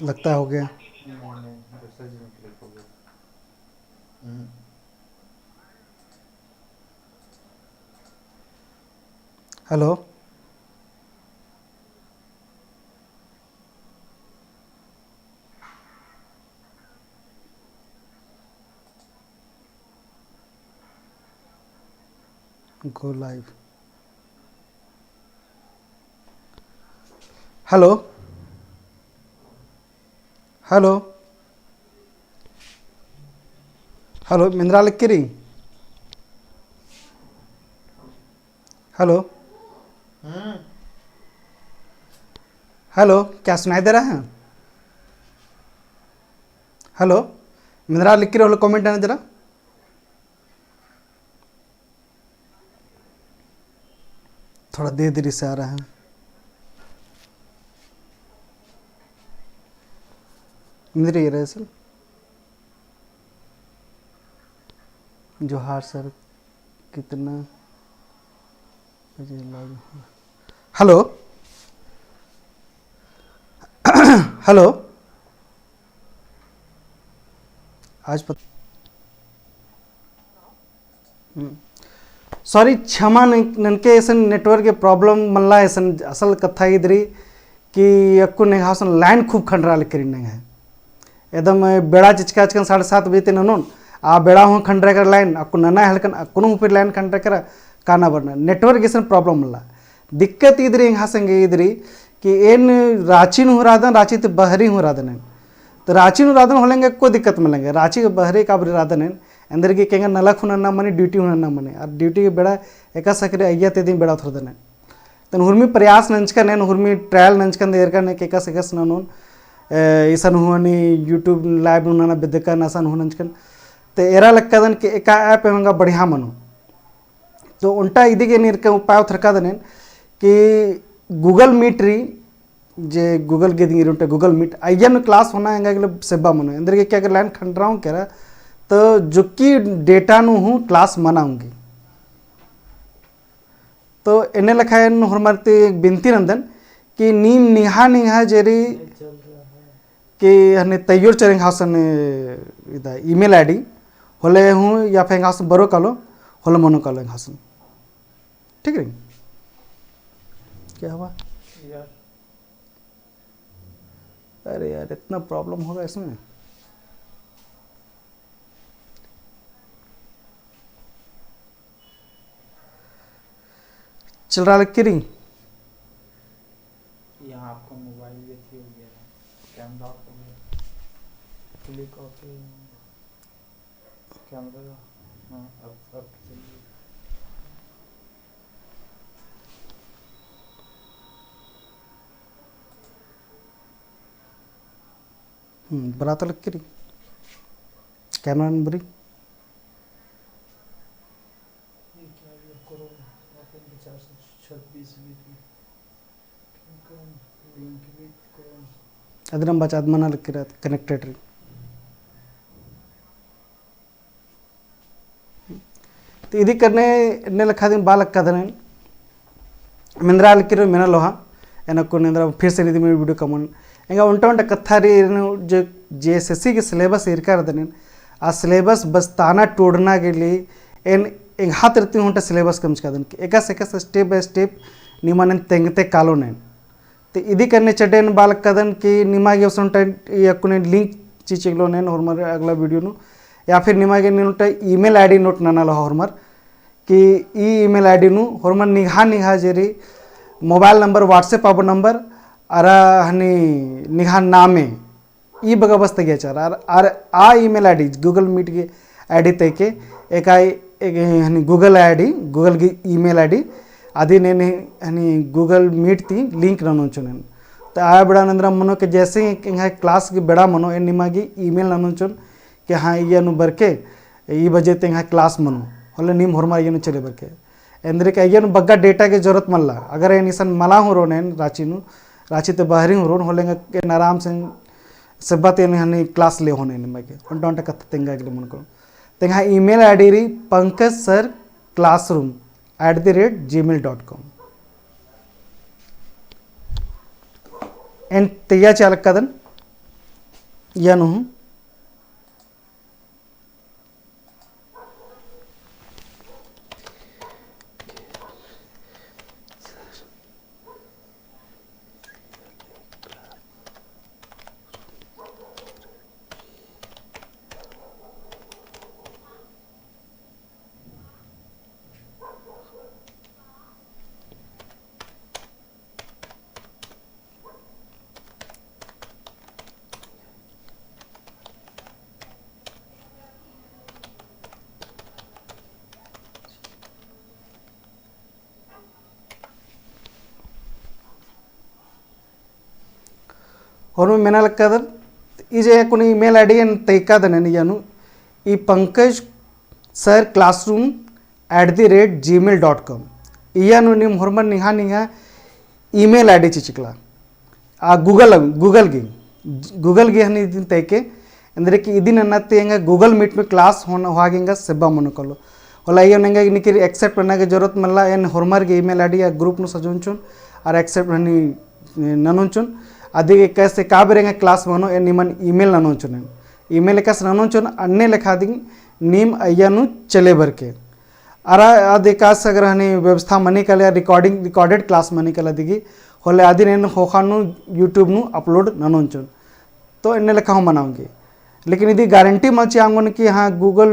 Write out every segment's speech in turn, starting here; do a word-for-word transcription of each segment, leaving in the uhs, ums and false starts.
लगता है हो गया। नहीं, नहीं, दूसरा जी में click हो गया। हम्म। Hello। Go live। Hello। Hello। Hello, मेंदरा लगी रई? Hello। हम्म। Hello, क्या सुनाई दे रहा है? Hello, मेंदरा लगी रई होले comment नना जरा। थोड़ा देर देरी से आ रहा है। मेंदरा रई sir। जोहार sir, कितना बजे live? Hello। Hello। आज पत-, हम्म। Sorry, क्षमा नन-, ननके असन network के problem मल्ला, असन असल कत्था ईद रई कि अक्कुन एंग्है असन line खूब खंडरा लगी रई नंग्है। एकदम बेड़ा चिचका चिचकन साढ़े सात बजे ती ननोन, आ बेड़ा हूँ खंडरा केरा line, अक्कुन नना हेलकन, अक्कुन हूँ फिर line खंडरा केरा, काना बरना। Network के असन problem मल्ला। दिक्कत ईद रई, एंग्है संगे ईद रई कि एन राँची नू हूँ रअदन, राँची ती बहरी हूँ रअदन एन। तो राँची नू रअदन होले एंगा कोई दिक्कत मलेंगे। राँची के बहरी काबरी रअदन एन, एन्देरगे कि एंगा नलख हूँ नन्ना मनी, duty हूँ नन्ना मनी। अरा duty के बेड़ा एकासे करे अइय्या ती दिम बेड़ा उठरदन एन। तन हुरमी प्रयास नंजकन एन, हुरमी trial नंजकन एरकन एकासे एकासे ननोन, ए, इसन हूँ हनी YouTube live नू नना बेद्दकन, असन हूँ नंजकन। ते एरा लक्कदन कि एका app एंगा बढ़िया मनो। तो ओन्टा इदी गे एन एरकन उपाय उठरकादन एन कि Google Meet रई, जे Google गे दिंगी रई ओन्टा Google Meet, अइय्या नू class होना एंगा गे ले सेब्बा मनो। एन्देरगे कि अगर line खंडरओन केरा, तो जुक्की data नू हूँ class मना ओंगी। तो एन्ने लेखा एन होरमर ती बिनती नन्दन कि नीम निंग्है निंग्है जे रई कि हने तैयोर चेर एंग्है असन इदा email ID होले हूँ या फिर एंग्है असन बरओ कालो, होले मनो कालो एंग्है असन। ठीक रई? क्या हुआ? यार। अरे यार, इतना problem होगा इसमें। चलरा लगी रई? यहाँ आपका mobile भी अथी हो गया है, camera off हो गया, click off हो गया। Camera, हाँ, अब, अब चलिए। हम्म, बरआ ता लगी रई। Camera number रई। ये क्या, ये करो, अपन के चार सौ छब्बीस भी थी। अदिरम बचात मना लगी रई, connected रई। तो इदी करने ने लेखा दिम बआ लक्कादन, मेंदरा लगी रई मेना लोहा, एन अक्कुन एन्देरा फिर से निदी में video कमन। एंगा ओन्टा ओन्टा कत्था रई, एन जे, जे JSSC के syllabus एरका रअदन, आ syllabus बस्ताना टोड़ना के लिए एन एंग्है तरती ओन्टा syllabus कमचकादन कि एकासे एकासे step by step निमन एन तेंगते कालोन एन। ते इदी करने चड्डे एन बआ लक्कादन कि निमा गे ओसन ओन्टा ई अक्कुन link चिचकलोन एन होरमर अगला video नू, या फिर निमा गे ओन्टा email ID note नना लोहा होरमर, कि ई email ID नू होरमर निंग्है निंग्है जे रई mobile number, WhatsApp आबो number, अरा हनी निंग्है नामे, ई बग्गे बस तगिया चारा। अरा, अरा आ email ID, Google Meet गे ID तइके, एका, एक, हनी Google ID, Google गे email ID, अदिन एन हनी Google Meet ती link ननोन चिओन एन। तो आ बेड़ा नू एन्देरा मनो कि जैसे ही एंग्है class गे बेड़ा मनो, एन निमा गे email ननोन चिओन कि हाँ, इय्या नू बरके, ई बजे ती एंग्है class मनो, होले नीम होरमर इय्या नू चले बरके। एन्देरगे इय्या नू बग्गे data गे जरूरत मल्ला। अगर एन इसन मला हूँ रओन एन राँची नू, राँची ती बहरी हूँ रओन, होले एंगा एन आराम से सेब्बा ती एन हनी class ले होन एन निमा गे। ओन्टा ओन्टा कत्था तेंगा गे ले मनो कालोन। ते एंग्है email ID रई pankaj sir classroom at the rate gmail dot com। एन तइया चिआ लक्कादन। इया नू हूँ। होरमर मेना लक्कादर, ई जे कुन email ID एन तैकादन एन इया नू, ई Pankaj sir classroom at the rate gmail dot com। इया नू नीम होरमर निंग्है निंग्है email ID चिचकला। आ Google, Google गे, Google गे हनी इदिन तैके, एन्देरगे कि इदिन नन्ना ती एंगा Google Meet नू class होन, होआ गे एंगा सेब्बा मनो कालो। होले इया नू एंगा निकिर accept नन्ना गे जरूरत मल्ला, एन होरमर गे email ID आ group नू सजोन चिओन, आर accept हनी ननोन चिओन। अदिगे कैसे काबर एंगा class मनो, एन निमन email ननोन चिओन। Email कैसे ननोन चिओन, अन्ने लेखा दिम नीम इया नू चले बरके। अरा अद एकासे अगर हनी व्यवस्था मनी काला, recording, recorded class मनी काला दिगी, होले अदिन एन ख़ोख़ा नू YouTube नू upload ननोन चिओन। तो एन्ने लेखा हूँ मना ओंगी। लेकिन इदी guarantee मल चिआ ओंगोन कि हाँ, Google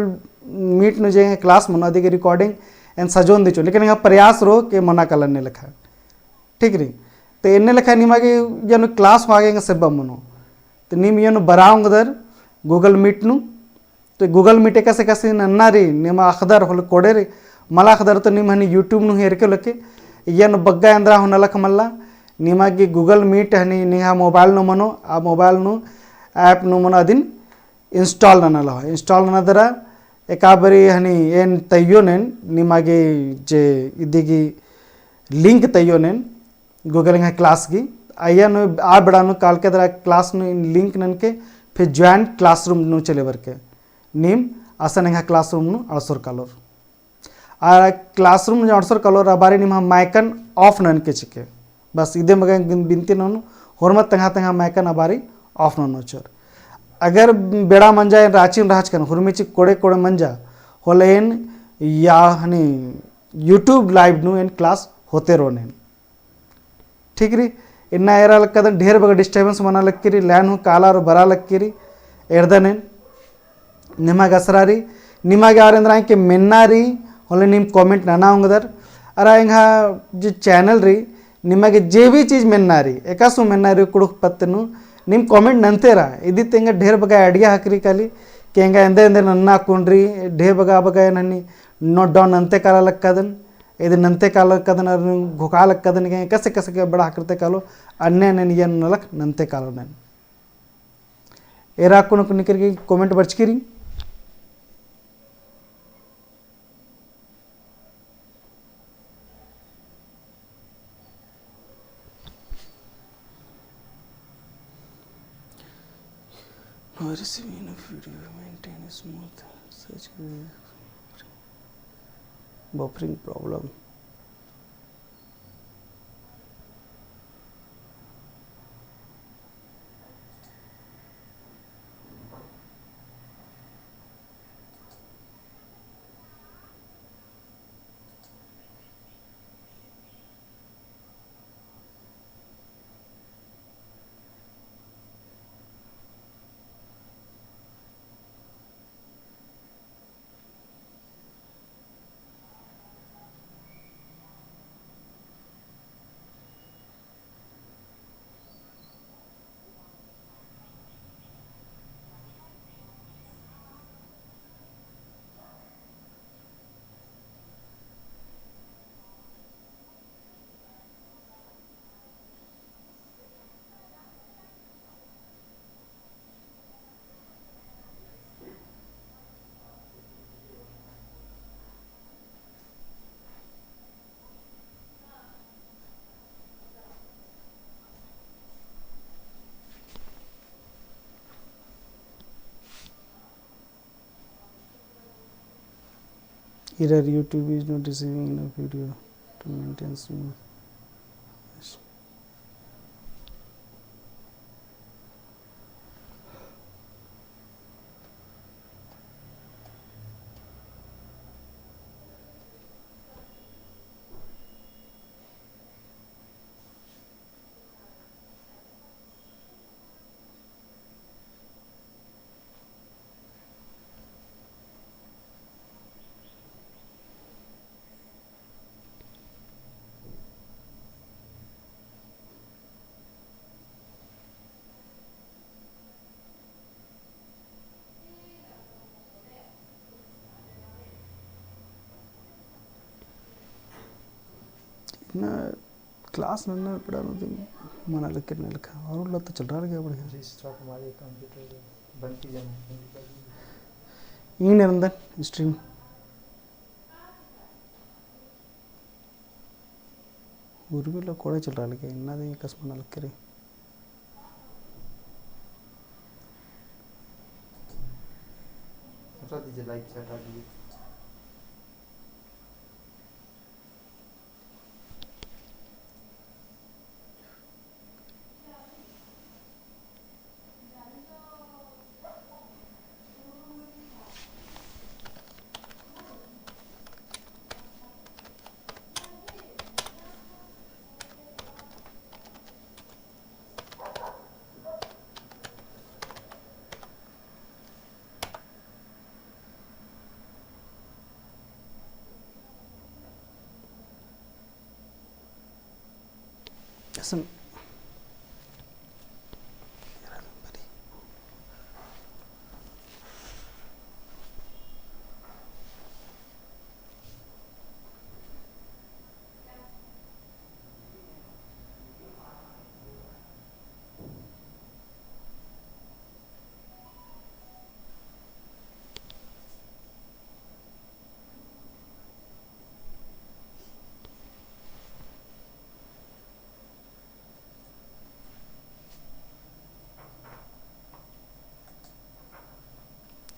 Meet नू जे class मनो अदिगे recording एन सजोन दिचो। लेकिन एंगा प्रयास रओ के मना काला एन्ने लेखा। ठीक रई। तो एन्ने लेखा निमा गे इया नू class होआ गे एंगा सेब्बा मनो। तो नीम इया नू बरआ ओंगदर Google Meet नू। तो Google Meet एकासे एकासे नन्ना रई, निमा अख़दर होले कोड़े रई, मला अख़दर तो नीम हनी YouTube नू हूँ एरके लगे, इया नू बग्गे एन्दरा हूँ नलख मल्ला, निमा गे Google Meet हनी निंग्है mobile नू मनो, आ mobile नू app नू मनो अदिन install नना लहो। Install नना दरा एका बारी हनी एन तइयोन एन, निमा गे जे इदिगी link तइयोन एन, Google एंग्है class गी, अइय्या नू आ बेड़ा नू कालके दरा class नू link ननके, फिर join classroom नू चले बरके। नीम असन एंग्है classroom नू अंड़सोर कालोर। आ classroom नू अंड़सोर कालोर आ बारी निम्है micन off ननके चिके। बस इदे मगे बिनती ननोन, होरमर तंग्है तंग्है micन आ बारी off ननोर। अगर बेड़ा मंजा एन राँची नू रहचकन, हुरमी चिक कोड़े कोड़े मंजा, होले एन या हनी YouTube live नू एन class होते रओन एन। ठीक रई, इन्ना एरा लक्कादन ढेर बग्गे disturbance मना लक्की रई, line हूँ काला और बरा लक्की रई, एरदन एन। निमा गे असरा रई, निमा गे आर एन्दरा के मेन्ना रई, होले नीम comment नना ओंगदर। अरा एंग्है जे channel रई, निमा गे जे भी चीज मेन्ना रई, एकासे हूँ मेन्ना रई कुँड़ुख़ पत्त नू, नीम comment नन्ते रआ। इदी ती एंगा ढेर बग्गे idea हकरी काली, कि एंगा एन्दे एन्दे नन्ना कुन रई, ढेर बग्गे बग्गे नन्नी note down नन्ते काला लक्कादन। इदे नन्ते काला लक्कादन अरा घोखा लक्कादन के कसे कसे के बड़ा हकरते कालो, अन्ने अन्ने नियन नलख नन्ते कालोन एन। एरा कुन कुन निकर के comment बरचकी रई। Receiving a video, maintain a smooth search, buffering problem. Error, YouTube is not receiving enough video to maintain smooth. ना class नन्ना पड़ा नू दिन मना लगे ना लिखा। और उल्ला तो चल रहा लगे बढ़िया। Restart मारे computer बंद कीजिए। ईन रंदन stream। उर्मी ला कोड़े चल रहा लगे, इन्ना दे कस मना लग करे। हटा दीजिए, live chat आ गई। असन।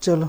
चलो,